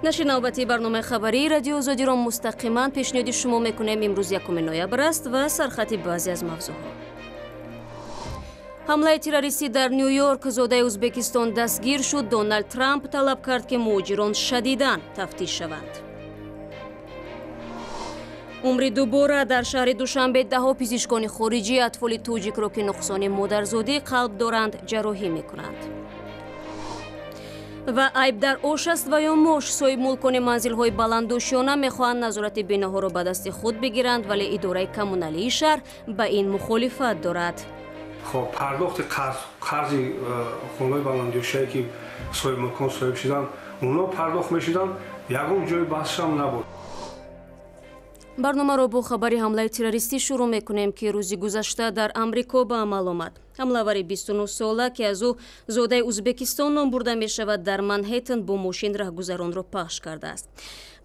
Нашри навбатии барномаи хабарии Радиои Озодиро мустақиман пешниҳоди шумо мекунем. Имрӯз 1 ноябр аст ва сархати баъзе аз мавзӯъҳо. Ҳамлаи террористӣ дар Ню-Йорк, зодаи Ӯзбекистон дастгир шуд. Доналд Трамп талаб кард, ки муҳоҷирон шадидан тафтиш шаванд. Умри дубора дар шаҳри Душанбе даҳо пизишкони хориҷӣ атфоли тоҷикро, ки нуқсони модарзодӣ қалб доранд, ҷарроҳӣ мекунанд. Ва айб дар ош аст ва ё мош. Соҳибмулкони манзилҳои баландошёна мехоҳанд назорати биноҳоро ба дасти худ бигиранд, вале идораи коммуналии шаҳр ба ин мухолифат дорад. Хоб, пардохти қарзи хонаҳои баландошёнае, ки соҳибмулкон соҳиб шуданд, онҳо пардохт мешуданд, ягон ҷои баҳсшам набуд. Барномаро бо хабари ҳамлаи террористӣ шурӯъ мекунем, ки рӯзи гузашта дар Амрико ба амал омад. Ҳамлавари 29-сола, ки аз ӯ зодаи Ӯзбекистон ном бурда мешавад, дар Манҳеттен бо мошин раҳгузаронро пахш кардааст.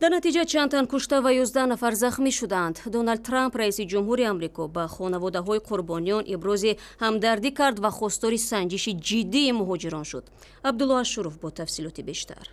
Дар натиҷа чанд тан кушта ва 11 нафар захмӣ шудаанд. Доналд Трамп, раиси ҷумҳури Амрико, ба хонаводаҳои қурбониён ибрози ҳамдардӣ кард ва хостори санҷиши ҷиддии муҳоҷирон шуд. Абдулло Ашуров бо тафсилоти бештар.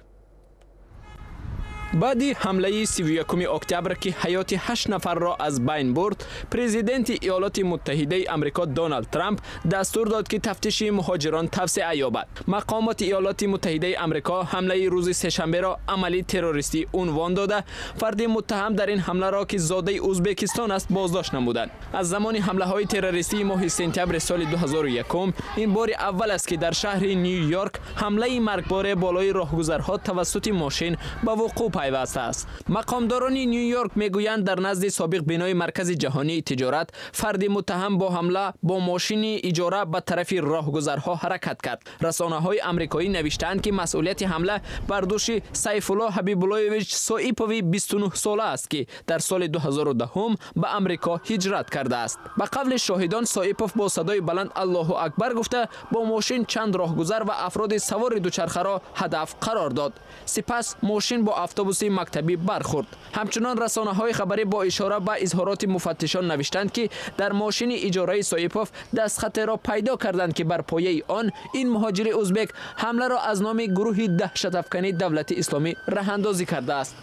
Баъди ҳамлаи 31 октябр, ки ҳаёти 8 нафарро аз байн бурд, президенти Иёлоти Муттаҳидаи Амрико Доналд Трамп дастур дод, ки тафтиши муҳоҷирон тавсеа ёбад. Мақомоти Иёлоти Муттаҳидаи Амрико ҳамлаи рӯзи сешанберо амали террористӣ унвон дода, фарди муттаҳам дар ин ҳамларо, ки зодаи Ӯзбекистон аст, боздошт намуданд. Аз замони ҳамлаҳои террористии моҳи сентябри соли 2001 ин бори аввал аст, ки дар шаҳри Ню-Йорк ҳамлаи маргборе болои роҳгузарҳо тавассути мошин ба вуқӯъ пайваста аст. Мақомдорони Ню-Йорк мегӯянд, дар назди собиқ бинои Маркази ҷаҳонии тиҷорат фарди муттаҳам бо ҳамла бо мошини иҷора ба тарафи роҳгузарҳо ҳаракат кард. Расонаҳои амрикоӣ навиштаанд, ки масъулияти ҳамла бар дӯши Сайфулло Ҳабибуллоевич Соипови 29-сола аст, ки дар соли 2010 ба Амрико ҳиҷрат кардааст. Ба қавли шоҳидон, Соипов бо садои баланд Аллоҳу акбар гуфта, бо мошин чанд роҳгузар ва афроди савори дучархаро ҳадаф қарор дод. Сипас мошин бо автобуси мактабӣ бархӯрд. Ҳамчунон расонаҳои хабарӣ бо ишора ба изҳороти муфаттишон навиштанд, ки дар мошини иҷораи Соипов дастхатеро пайдо карданд, ки бар пояи он ин муҳоҷири ӯзбек ҳамларо аз номи гурӯҳи даҳшатафкани Давлати Исломӣ раҳандозӣ кардааст.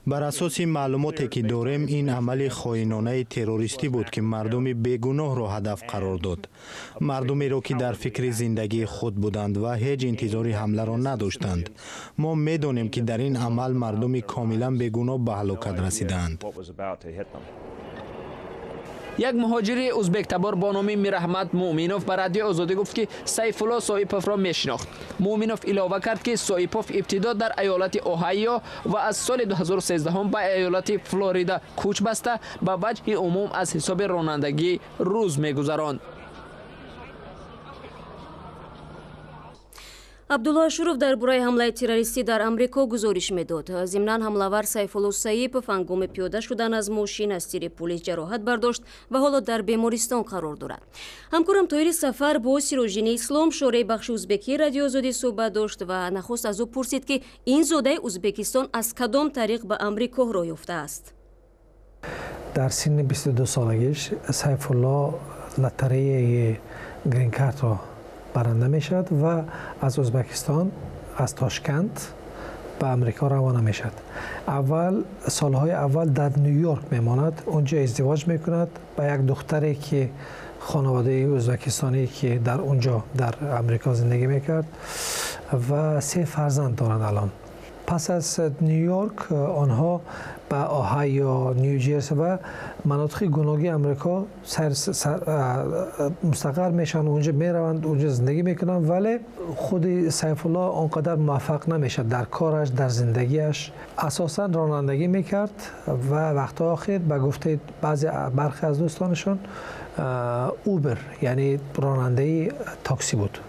Бар асоси маълумоте, ки дорем, ин амали хоинонаи террористӣ буд, ки мардуми бегуноҳро ҳадаф қарор дод, мардумеро, ки дар фикри зиндагии худ буданд ва ҳеҷ интизори ҳамларо надоштанд. Мо медонем, ки дар ин амал мардуми комилан бегуноҳ ба ҳалокат расидаанд. Як муҳоҷири ӯзбектабор бо номи Мираҳмад Муъминов ба Радиои Озодӣ гуфт, ки Сайфулло Соиповро мешинохт. Муъминов илова кард, ки Соипов ибтидо дар аёлати Оҳайо ва аз соли 2013 ба аёлати Флорида кӯч баста, ба ваҷҳи умум аз ҳисоби ронандагӣ рӯз мегузаронд. Абдулло Ашуров дар бораи ҳамлаи террористӣ дар Амрико гузориш медод. Зимнан ҳамлавар Сайфулло Саипов ҳангоми пиёда шудан аз мошин аз тири пулис ҷароҳат бардошт ва ҳоло дар бемористон қарор дорад. Ҳамкорам Тоҳири Сафар бо Сироҷини Ислом, шореҳи бахши ӯзбекии Радиои Озодӣ, суҳбат дошт ва нахуст аз ӯ пурсид, ки ин зодаи Ӯзбекистон аз кадом тариқ ба Амрико роҳ ёфтааст. Дар синни 22 солагиш Сайфулло лотереяи грин-картро баранда мешавад ва аз Ӯзбекистон, аз Тошканд ба Амрико равона мешавад. Аввал солҳои аввал дар Ню-Йорк мемонад, онҷо издивоҷ мекунад ба як духтаре, ки хонаводаи ӯзбекистонӣ, ки дар онҷо дар Амрико зиндагӣ мекард, ва 3 фарзанд доранд алон. Пас аз Ню-Йорк онҳо ба Оҳайо, Ню-Ҷерси ва манотиқи гуногуни Амрико мустақар мешаванд, онҷо мераванд, онҷо зиндагӣ мекунанд, вале худи Сайфулло он қадар муваффақ намешавад дар кораш, дар зиндагиаш. Асосан ронандагӣ мекард ва вақтҳои охир ба гуфтаи бархе аз дӯстонашон Убер, яъне ронандаи такси буд.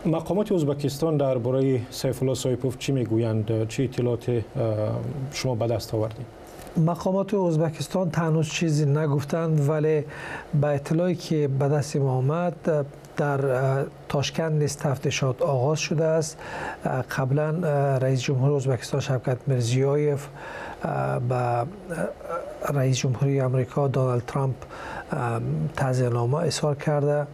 Мақомоти Ӯзбекистон дар бораи Сайфулло Соипов чӣ мегӯянд? Чӣ иттилооте шумо ба даст овардед? Мақомоти Ӯзбекистон ҳанӯз чизе нагуфтанд, вале ба иттилое, ки ба дасти мо омад, дар Тошканд низ тафтишот оғоз шудааст. Қаблан раиси ҷумҳури Ӯзбекистон Шавкат Мирзиёев ба رئیس جمهوری امریکا دونالد ترامپ تعزیه‌نامه اظهار کرده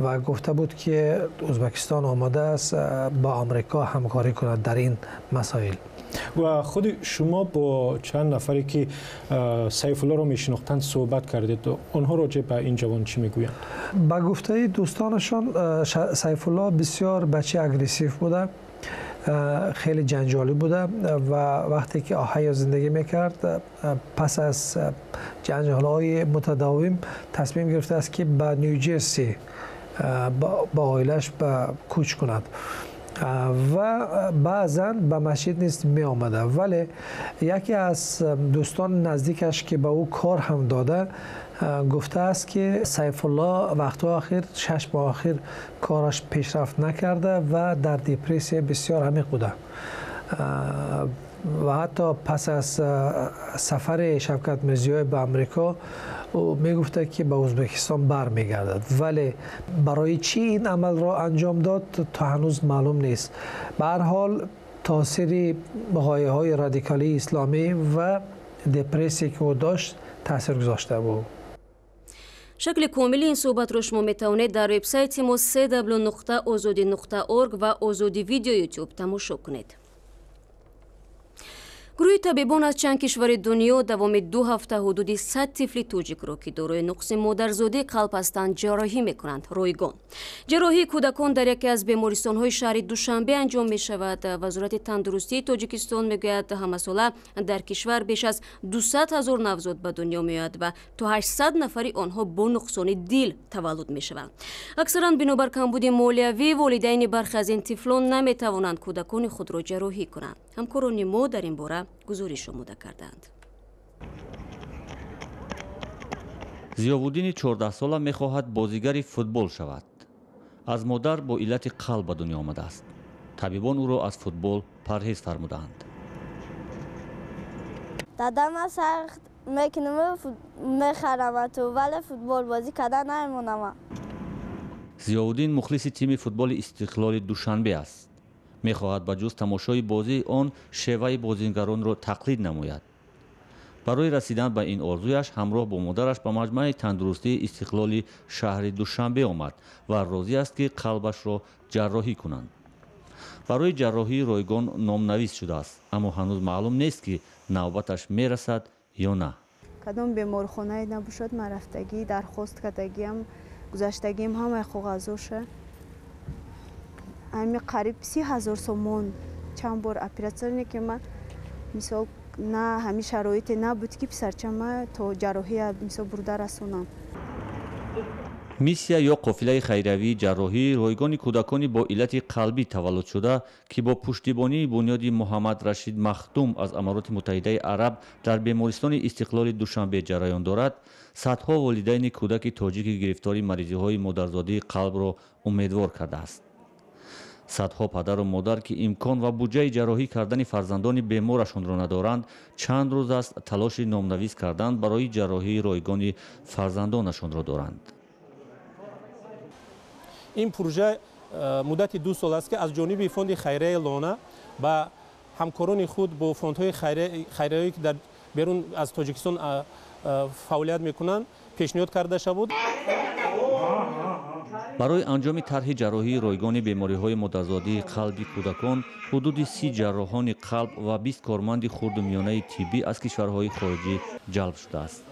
و گفته بود که ازبکستان آماده است با آمریکا همکاری کند در این مسائل. و خود شما با چند نفری که سیف الله را میشناختند صحبت کردید، آنها راجع به این جوان چی میگویند؟ با گفته دوستانشان سیف الله بسیار بچه aggressive بوده، خیلی جنجالی بوده و وقتی که اوهایو زندگی میکرد پس از جنجال‌های متداوم تصمیم گرفته است که به نیوجرسی با عائلش به کوچ کند و بعضا به مسجد نیز می آمده، ولی یکی از دوستان نزدیکش که به او کار هم داده گفته است که سیف الله وقت آخر 6 ماه آخر کارش پیشرفت نکرده و در depression بسیار عمیق بوده و حتی پس از سفر شوکت میرضیایف به امریکا او میگفته که به ازبکستان برمیگردد، ولی برای چی این عمل را انجام داد تا هنوز معلوم نیست. به هر حال تاثیر غایه های رادیکالی اسلامی و depression که او داشت تاثیر گذاشته بود. شکل کامل این صحبت رو شما میتوانید در وبسایت ما cw.ozodi.org و озоди видео ютуб тамошо кунед. Гурӯҳи табибон аз чанд кишвари дунё давоми 2 ҳафта ҳудуди 100 тифли тоҷикро, ки дорои нуқси модарзодии қалб ҳастанд, ҷарроҳӣ мекунанд ройгон. Ҷарроҳии кӯдакон дар яке аз бемористонҳои шаҳри Душанбе анҷом мешавад. Вазорати тандурустии Тоҷикистон мегӯяд, ҳамасола дар кишвар беш аз 200 ҳазор навзод ба дунё меояд ва то 800 нафари онҳо бо нуқсони дил таваллуд мешаванд. Аксаран бинобар камбуди молиявӣ волидайни бархе аз ин тифлон наметавонанд кӯдакони худро ҷарроҳӣ кунанд. Ҳамкорони мо дар ин бора гузориш омода карданд. Зиёвуддини 14сола мехоҳад бозигари футбол шавад. Аз модар бо иллати қалб ба дунё омадааст. Табибон ӯро аз футбол парҳез фармудаанд. Дадама сахт мекунам, мехарамату, вале футбол бозӣ карда намемонам. Зиёвуддин мухлиси тими футболи Истиқлоли Душанбе аст. Мехоҳад ба ҷуз тамошои бозии он шеваи бозигаронро тақлид намояд. Барои расидан ба ин орзуяш ҳамроҳ бо модараш ба маҷмӯаи тандурустии Истиқлоли шаҳри Душанбе омад ва розӣ аст, ки қалбашро ҷарроҳӣ кунанд. Барои ҷарроҳии ройгон номнавис шудааст, аммо ҳанӯз маълум нест, ки навбаташ мерасад ё на. Кадом беморхонае набошад, ман рафтагӣ, дархост кардагиам, гузаштагиам ҳамаи коғазоша. Ами қариб 30 ҳазор сомон чанд бор оператсияне, ки ман мисол на ҳамин шароите набуд, ки писарчама то ҷарроҳия мисол бурда расонам. Миссия ё қофилаи хайриявии ҷарроҳӣ ройгони кӯдакони бо иллати қалбӣ таваллуд шуда, ки бо пуштибонии бунёди Муҳаммад Рашид Махдум аз Амароти Муттаҳидаи Араб дар бемористони Истиқлоли Душанбе ҷараён дорад, садҳо волидайни кӯдаки тоҷики гирифтори маризиҳои модарзодии қалбро умедвор кардааст. Садҳо падару модар, ки имкон ва буҷаи ҷарроҳӣ кардани фарзандони беморашонро надоранд, чанд рӯз аст талоши номнавис кардан барои ҷарроҳии ройгони фарзандонашонро доранд. Ин пурӯжа муддати 2 сол аст, ки аз ҷониби фонди хайрияи Лона ба ҳамкорони худ бо фондҳои хайриявие, ки дар берун аз Тоҷикистон фаъолият мекунанд, пешниҳод карда шавуд. Барои анҷоми тарҳи ҷарроҳии ройгони бемориҳои модарзодии қалби кӯдакон ҳудуди 30 ҷарроҳони қалб ва 20 корманди хурду миёнаи тиббӣ аз кишварҳои хориҷӣ ҷалб шудааст.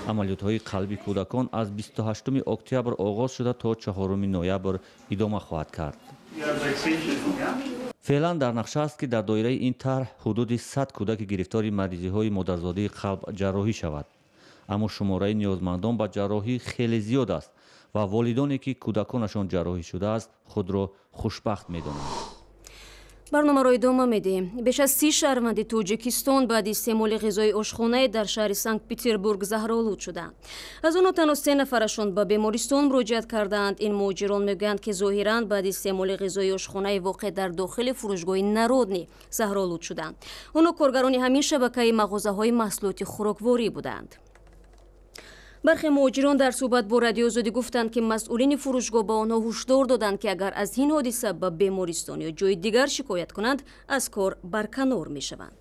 Амалиётҳои қалби кӯдакон аз 28 октябр оғоз шуда то 4 ноябр идома хоҳад кард. Феълан дар нақша аст, ки дар доираи ин тарҳ ҳудуди 100 кӯдаки гирифтори маризиҳои модарзодии қалб ҷарроҳӣ шавад. Аммо шумораи ниёзмандон ба ҷарроҳӣ хеле зиёд аст ва волидоне, ки кӯдаконашон ҷарроҳӣ шудааст, худро хушбахт медонанд. Барномаро идома медиҳем. Беш аз 30 шаҳрванди Тоҷикистон баъди истеъмоли ғизои ошхонае дар шаҳри Санкт-Петербург заҳролуд шуданд. Аз онҳо танҳо 3 нафарашон ба бемористон муроҷиат кардаанд. Ин муҳоҷирон мегӯянд, ки зоҳиран баъди истеъмоли ғизои ошхонаи воқеъ дар дохили фурӯшгоҳи Народный заҳролуд шуданд. Онҳо коргарони ҳамин шабакаи мағозаҳои маҳсулоти хӯрокворӣ буданд. Бархе муҳоҷирон дар суҳбат бо Радиои Озодӣ гуфтанд, ки масъулини фурӯшгоҳ ба онҳо ҳушдор доданд, ки агар аз ин ҳодиса ба бемористон ё ҷои дигар шикоят кунанд, аз кор барканор мешаванд.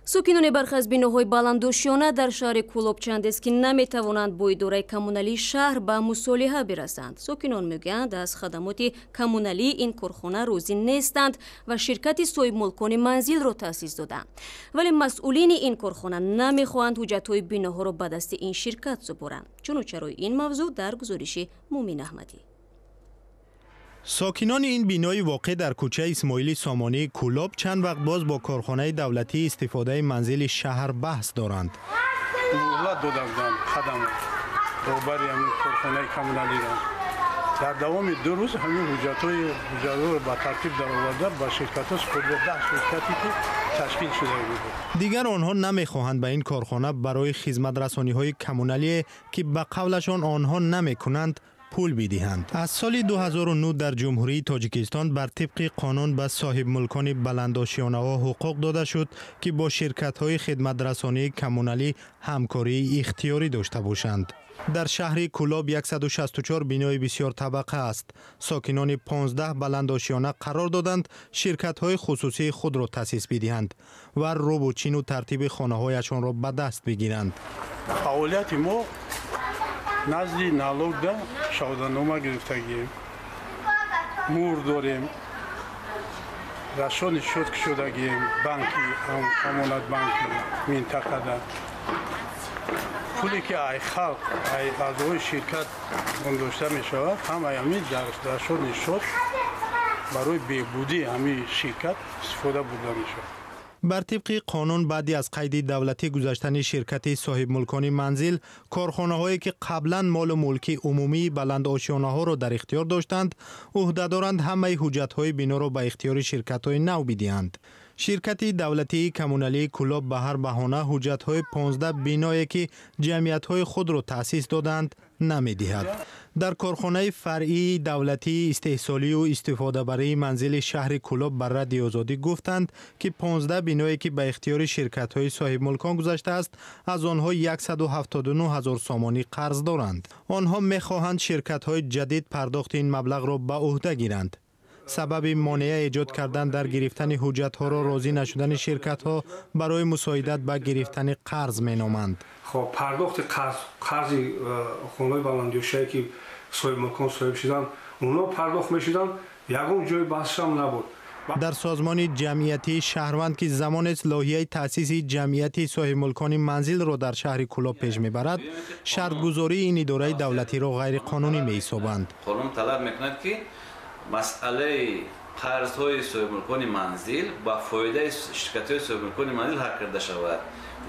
Сокинони бархе аз биноҳои баландошёна дар шаҳри Кӯлоб чандест, ки наметавонанд бо идораи коммуналии шаҳр ба мусолиҳа бирасанд. Сокинон мегӯянд, аз хадамоти коммуналии ин корхона розӣ нестанд ва ширкати соҳибмулкони манзилро таъсис доданд. Вале масъулини ин корхона намехоҳанд ҳуҷҷатҳои биноҳоро ба дасти ин ширкат супоранд. Чуну чарои ин мавзӯъ дар гузориши Мумин Аҳмадӣ. Сокинони ин бинои воқеъ дар кӯчаи Исмоили Сомонии Кӯлоб чанд вақт боз бо корхонаи давлатии истифодаи манзили шаҳр баҳс доранд. Муҳлат дода буданд хадамот роҳбари ҳамин корхонаи коммуналиро. Дар давоми 2 рӯз ҳамин ҳуҷҷатҳоро ба тартиб дароварда ба ширкатҳо супурда, 10 ширкате ки ташкил шуда буд. Дигар онҳо намехоҳанд ба ин корхона барои хизматрасониҳои коммуналие, ки ба қавлашон онҳо намекунанд, пул бидиҳанд. Аз соли 2009 дар Ҷумҳурии Тоҷикистон бар тибқи қонун ба соҳибмулкони баландошёнаҳо ҳуқуқ дода шуд, ки бо ширкатҳои хидматрасонии коммуналӣ ҳамкории ихтиёрӣ дошта бошанд. Дар шаҳри Кӯлоб 164 бинои бисёртабақа аст. Сокинони 15 баландошёна қарор доданд ширкатҳои хусусии худро таъсис бидиҳанд ва рӯбучину тартиби хонаҳояшонро ба даст бигиранд. Фаъолияти мо назди налогда шаҳоданома гирифтагием, муҳр дорем, расони шуд кушодагием, банки Амонатбанки минтақада. Пуле ки ай халқ, ай аъзои ширкат гузошта мешавад, ҳамаи ҳамин дар расони шуд барои беҳбудии ҳамин ширкат истифода бурда мешавад. Бар тибқи қонун баъди аз қайди давлатӣ гузаштани ширкати соҳибмулкони манзил, корхонаҳое ки қаблан молу мулки умумии баландошёнаҳоро дар ихтиёр доштанд, ӯҳдадоранд ҳамаи ҳуҷҷатҳои биноро ба ихтиёри ширкатҳои нав бидиҳанд. Ширкати давлатии коммуналии Кӯлоб ба ҳар баҳона ҳуҷҷатҳои 15 биное, ки ҷамъиятҳои худро таъсис доданд, намедиҳад. Дар корхонаи фаръии давлатии истеҳсолию истифодабарии манзили шаҳри Кӯлоб ба Радиои Озодӣ гуфтанд, ки 15 биное, ки ба ихтиёри ширкатҳои соҳибмулкон гузаштааст, аз онҳо 179 ҳазор сомонӣ қарз доранд. Онҳо мехоҳанд ширкатҳои ҷадид пардохти ин маблағро ба ӯҳда гиранд. Сабаби монеа эҷод кардан дар гирифтани ҳуҷҷатҳоро розӣ нашудани ширкатҳо барои мусоидат ба гирифтани қарз меноманд. Хоб, пардохти қарзи хонаҳои баландошёнае, ки соҳибмулкон соҳиб шуданд, онҳо пардохт мешуданд, ягон ҷои баҳсшам набуд. Дар созмони ҷамъиятии шаҳрванд, ки замонест лоиҳаи таъсиси ҷамъияти соҳибмулкони манзилро дар шаҳри Кӯлоб пеш мебарад, шартгузории ин идораи давлатиро ғайриқонунӣ меҳисобанд. Қонун талаб мекунад, ки масъалаи қарзҳои соҳибмулкони манзил ба фоидаи ширкатҳои соҳибмулкони манзил ҳал карда шавад.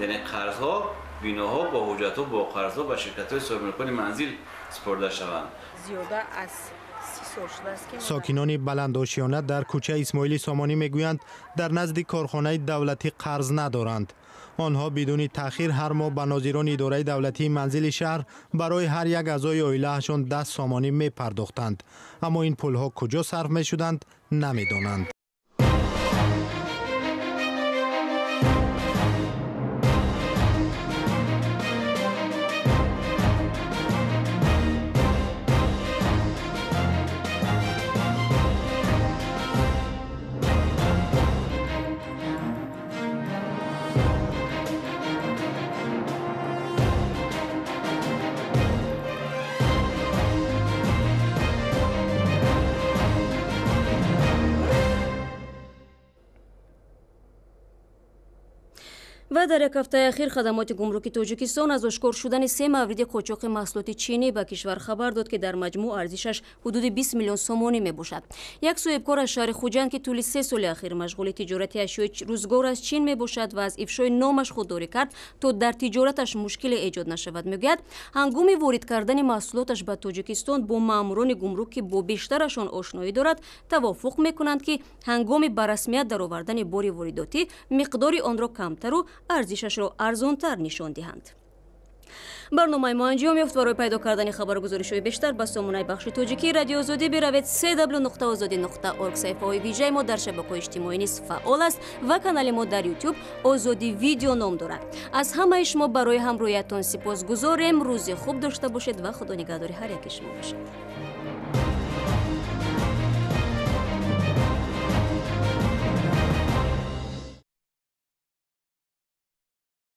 Яъне қарзҳо, биноҳо бо ҳуҷҷатҳо бо қарзҳо ба ширкатҳои соҳибмулкони манзил супорда шаванд. Зиёда аз 30 сол шудааст, ки Сокинони баландошёна дар кӯчаи Исмоили Сомонӣ мегӯянд, дар назди корхонаи давлатӣ қарз надоранд. Онҳо бидуни таъхир ҳар моҳ ба нозирони идораи давлатии манзили шаҳр барои ҳар як аъзои оилаашон 10 сомонӣ мепардохтанд. Аммо ин пулҳо куҷо сарф мешуданд, намедонанд. Ва дар як ҳафтаи ахир хадамоти гумруки Тоҷикистон аз ошкор шудани 3 мавриди қочоқи маҳсулоти чинӣ ба кишвар хабар дод, ки дар маҷмӯъ арзишаш ҳудуди 20 миллион сомонӣ мебошад. Як соҳибкор аз шаҳри Хуҷанд, ки тӯли 3 соли ахир машғули тиҷорати ашёи рӯзгор аз Чин мебошад ва аз ифшои номаш худдорӣ кард, то дар тиҷораташ мушкиле эҷод нашавад, мегӯяд, ҳангоми ворид кардани маҳсулоташ ба Тоҷикистон бо маъмурони гумрук, ки бо бештарашон ошноӣ дорад, тавофуқ мекунанд, ки ҳангоми ба расмият даровардани бори воридотӣ миқдори онро камтару арзишашро арзонтар нишон диҳанд. Барномаи мо анҷом ёфт. Барои пайдо кардани хабару гузоришҳои бештар ба сомонаи бахши тоҷикии Радиои Озодӣ биравед: www.ozodi.org. Саҳифаҳои вижаи мо дар шабакаҳои иҷтимоӣ низ фаъол аст ва канали мо дар YouTube Озодӣ видео ном дорад. Аз ҳамаи шумо барои ҳамроҳиятон сипосгузорем. Рӯзи хуб дошта бошед ва Худо нигаҳдори ҳар яки шумо бошад.